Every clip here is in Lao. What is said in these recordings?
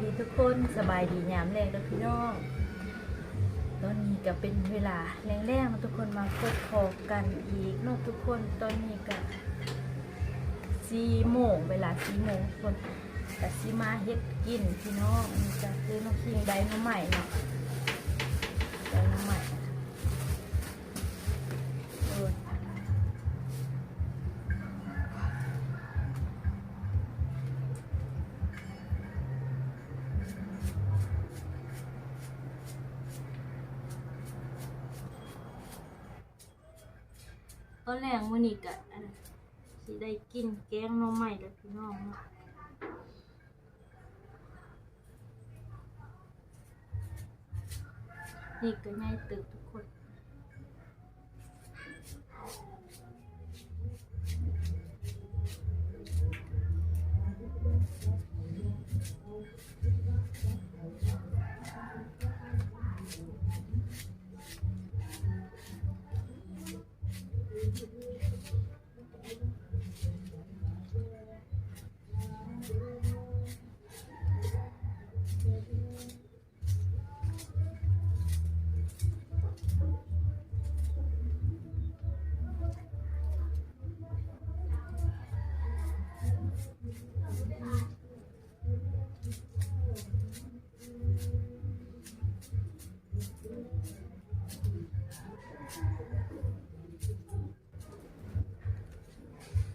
ດີທຸກຄົນ ສະບາຍດີຍາມແລງເດີພີ່ນ້ອງ. ຕອນນີ້ກະເປັນເວລາແລງໆເນາະທຸກຄົນ ມາພົບພໍ້ກັນອີກເນາະທຸກຄົນ. ຕອນນີ້ກະສີ່ໂມງ ເວລາສີ່ໂມງທຸກຄົນ ກະຊິມາເຮັດກິນພີ່ນ້ອງ. ນີ້ກະຄືນ້ອງຄິງໄດ້ໜໍ່ໄມ້ເນາະ ໄດ້ໜໍ່ໄມ້ ເອີ ຕອນແລງມື້ນີ້ກະ ອັນ ຊິໄດ້ກິນແກງໜໍ່ໄມ້ແລ້ວພີ່ນ້ອງເນາະ. ນີ້ກະໃຫຍ່ເຕີບທຸກຄົນ.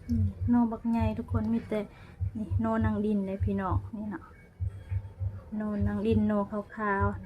ນີ້ໜໍ່ບັກໃຫຍ່ທຸກຄົນ ມີແຕ່ນີ້ໜໍ່ນາງດິນເດ້ພີ່ນ້ອງ. ນີ້ເນາະ ໜໍ່ນາງດິນ ໜໍ່ຂາວໆ.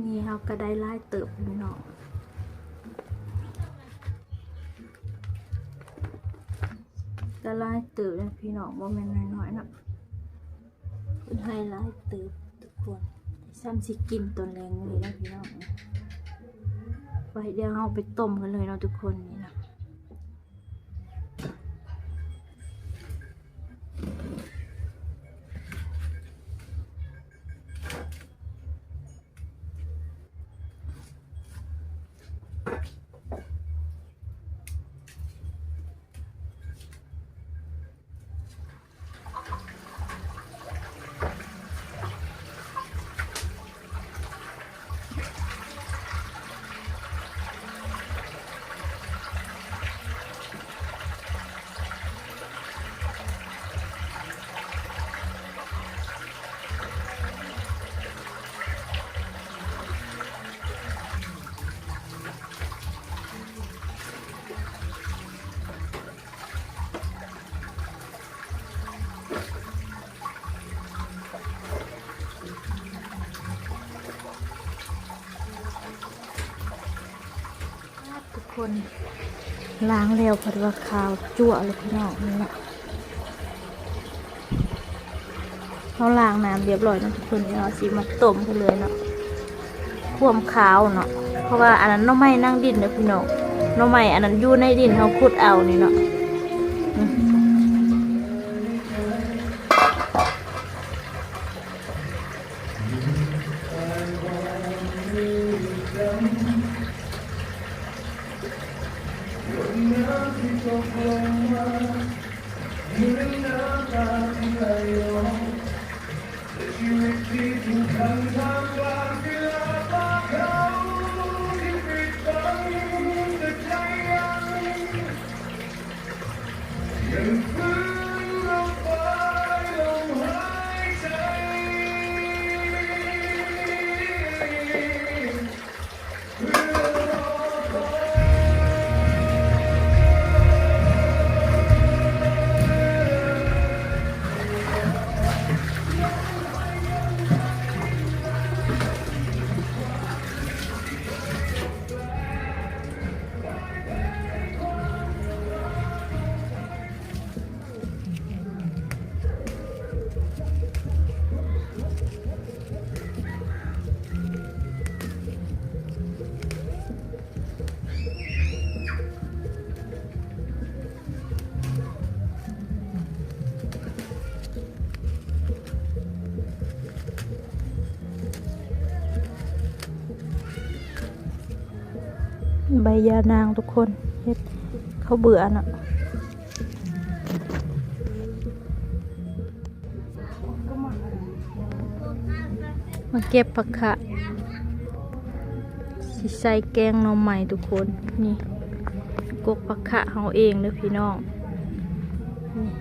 ນີ້ເຮົາກະໄດ້ຫຼາຍເຕີບພີ່ນ້ອງ ກະຫຼາຍເຕີບເດ້ພີ່ນ້ອງ ບໍ່ແມ່ນນ້ອຍໆເນາະ. ເພິ່ນໃຫ້ຫຼາຍເຕີບທຸກຄົນ ຊ້ຳຊິກິນຕອນແລງມື້ນີ້ນະພີ່ນ້ອງ. ໄວ້ ດຽວເຮົາໄປຕົ້ມກັນເລີຍເນາະທຸກຄົນ. ນີ້ນະ ທຸກຄົນ ລ້າງແລ້ວພັດວ່າຂາວຈັ້ວເລີຍພີ່ນ້ອງ. ນີ້ນະ ເຮົາລ້າງນ້ຳຮຽບຮ້ອຍເນາະທຸກຄົນ. ດຽວເຮົາຊິມາຕົ້ມກັນເລີຍເນາະ ຄວາມຂາວເນາະ ເພາະວ່າອັນນັ້ນໜໍ່ໄມ້ນາງດິນເດີພີ່ນ້ອງ. ໜໍ່ໄມ້ອັນນັ້ນຢູ່ໃນດິນ ເຮົາຂຸດເອົານີ້ເນາະ. ໃບຢານາງທຸກຄົນ ເຮັດເຂົ້າເບືອເນາະ. ມາເກັບຜັກຂະ ຊິໃສ່ແກງໜໍ່ໄມ້ທຸກຄົນ. ນີ້ ກົກຜັກຂະເຮົາເອງເດີພີ່ນ້ອງ ນີ້.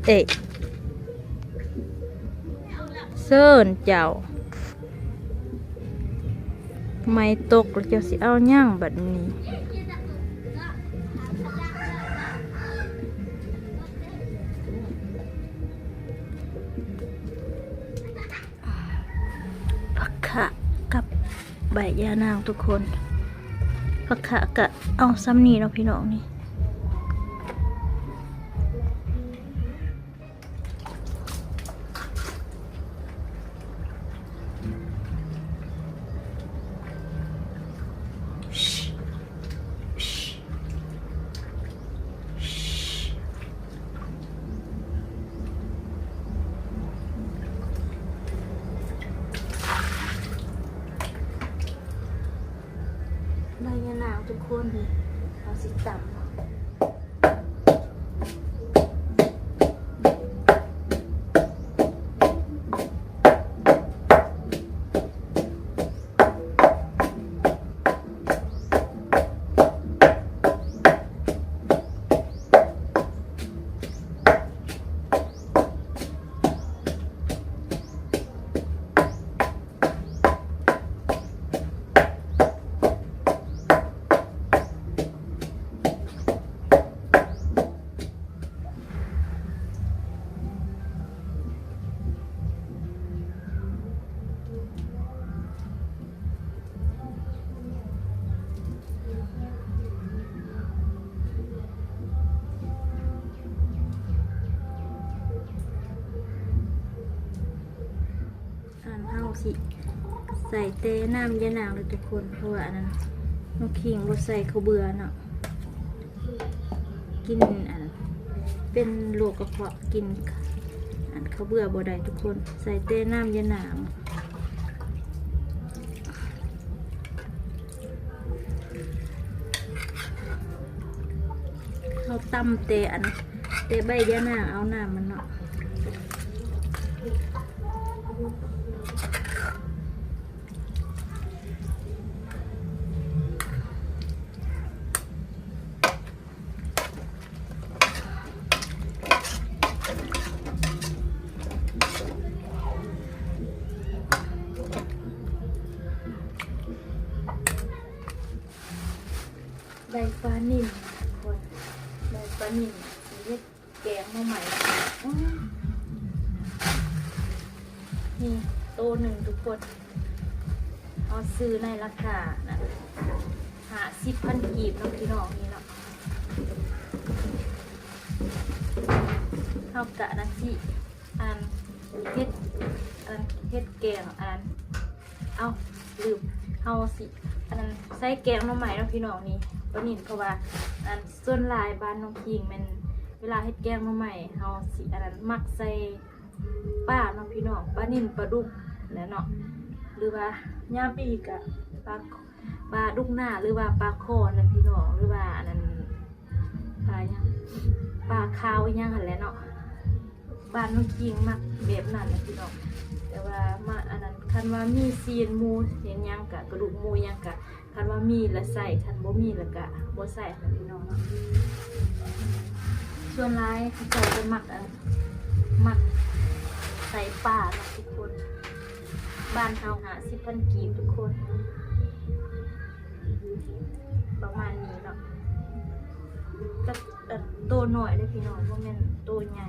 ເອີ ເຊີນເຈົ້າ. ໄມ້ຕົກແລ້ວເຈົ້າຊິເອົາຫຍັງບັດນີ້? ຜັກຂະກັບໃບຢານາງທຸກຄົນ. ຜັກຂະກະເອົາສ່ຳນີ້ເນາະພີ່ນ້ອງນີ້. ໃບຍານາງທຸກຄົນ ນີ້ ເຮົາຊິຕຳ. ອັນເຮົາຊິໃສ່ແຕ່ນ້ຳຢານາງເດີທຸກຄົນ ເພາະວ່າອັນນັ້ນ ນ້ອງຄິງບໍ່ໃສ່ເຂົ້າເບືອເນາະ ກິນອັນ ເປັນໂລກກະເພາະ ກິນອັນເຂົ້າເບືອບໍ່ໄດ້ທຸກຄົນ ໃສ່ແຕ່ນ້ຳຢານາງ. ເຮົາຕຳແຕ່ອັນ ແຕ່ໃບຢານາງເອົານ້ຳມັນເນາະ. ໄດ້ປານິນທຸກຄົນ ໄດ້ປານິນ ຊິເຮັດແກງໜໍ່ໄມ້. ນີ້ໂຕໜຶ່ງທຸກຄົນ ເຮົາຊື້ໃນລາຄານັ້ນ ຫ້າສິບພັນກີບເນາະພີ່ນ້ອງ ນີ້ເນາະ. ເຮົາກະນັ້ນຊິ ອັນ ເຮັດ ອັນ ເຮັດແກງ ອັນ ເອົ້າ ລືມ ເຮົາຊິ ອັນ ໃສ່ແກງໜໍ່ໄມ້ເນາະພີ່ນ້ອງ ນີ້ປານິນ ເພາະວ່າ ອັນ ສ່ວນຫຼາຍບ້ານນ້ອງຄິງແມ່ນ ເວລາເຮັດແກງໜໍ່ໄມ້ ເຮົາຊິ ອັນ ມັກໃສ່ ປາເນາະພີ່ນ້ອງ ປານິນ ປາດຸກແຫຼະເນາະ ຫຼືວ່າຍາມປີກະປາ ປາດຸກນາ ຫຼືວ່າປາຄໍ່ນະພີ່ນ້ອງ ຫຼືວ່າອັນນັ້ນ ປາຫຍັງ ປາຂາວອີ່ຫຍັງຫັ້ນແຫຼະເນາະ. ບ້ານນ້ອງກິ່ງມັກແບບນັ້ນແຫຼະພີ່ນ້ອງ ແຕ່ວ່າມາອັນນັ້ນ ຄັນວ່າມີຊີ້ນໝູເຮັດຫຍັງກະ ກະດູກໝູຫຍັງກະ ຄັນວ່າມີລະໃສ່ ຄັນບໍ່ມີລະກະບໍ່ໃສ່ນະພີ່ນ້ອງເນາະ. ສ່ວນຫຼາຍເຂົາເຈົ້າຈະມັກອັນ ມັກໃສ່ປາເນາະທຸກຄົນ ບ້ານເຮົາຫ້າສິບພັນກີບທຸກຄົນ ປະມານນີ້ເນາະ ແຕ່ ແຕ່ໂຕນ້ອຍເດ້ພີ່ນ້ອງ ບໍ່ແມ່ນໂຕໃຫຍ່.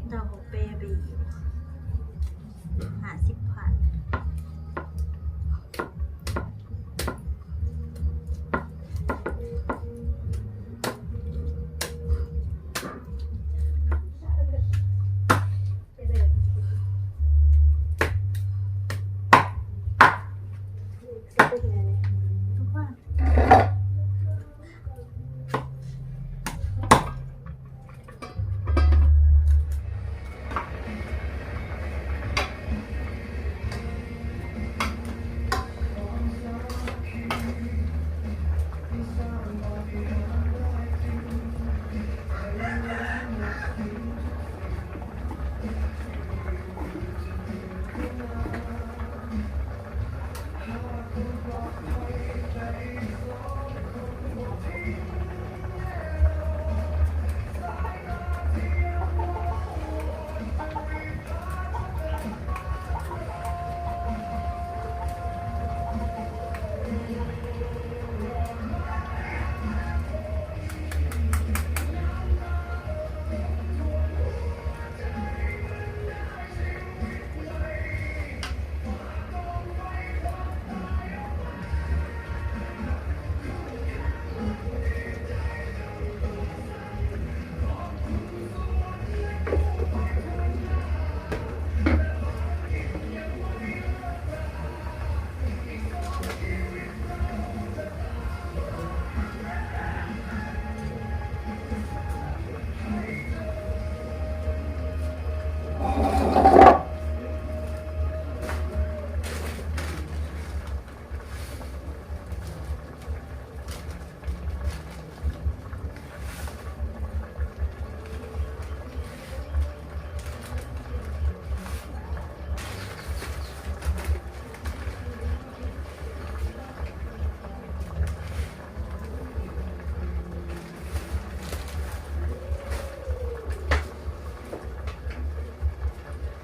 ເຈົ້າບໍ່ແປໄປອີກ ຫ້າສິບພັນ.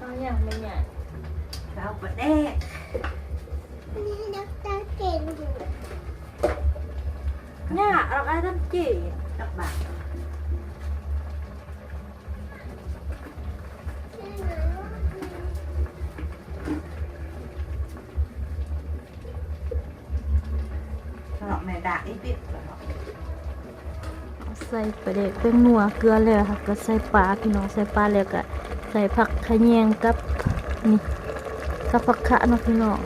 ເອົາຫຍັງແມ່ໃຫຍ່? ເອົາປາແດກ. ນີ້ນັກຕາເກັ່ງຢູ່. ຍາກ ເອົາອາຍຕຳຈີນ ກັບບາດ. ໃສ່ປາແດກ ແປ້ງນົວ ເກືອແລ້ວ ເຮົາກະໃສ່ປາ ພີ່ນ້ອງ ໃສ່ປາແລ້ວກະໃສ່ຜັກຂະແຍງກັບ ນີ້ ກັບຜັກຄະເນາະພີ່ນ້ອງ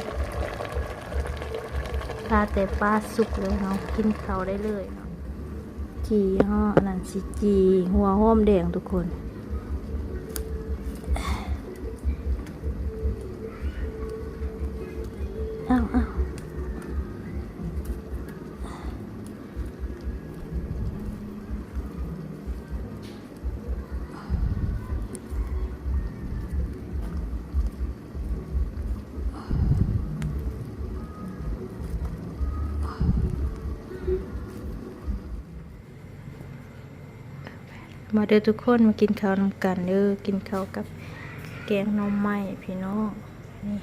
ຖ້າແຕ່ປາສຸກແລ້ວເຮົາກິນເຂົ້າໄດ້ເລີຍເນາະ. ຈີ່ເຮົາ ອັນນັ້ນຊິຈີ່ຫົວຫອມແດງທຸກຄົນ. ອ້າວ ອ້າວ. ມາເດີທຸກຄົນ ມາກິນເຂົ້ານຳກັນເດີ ກິນເຂົ້າກັບແກງໜໍ່ໄມ້ພີ່ນ້ອງ. ນີ້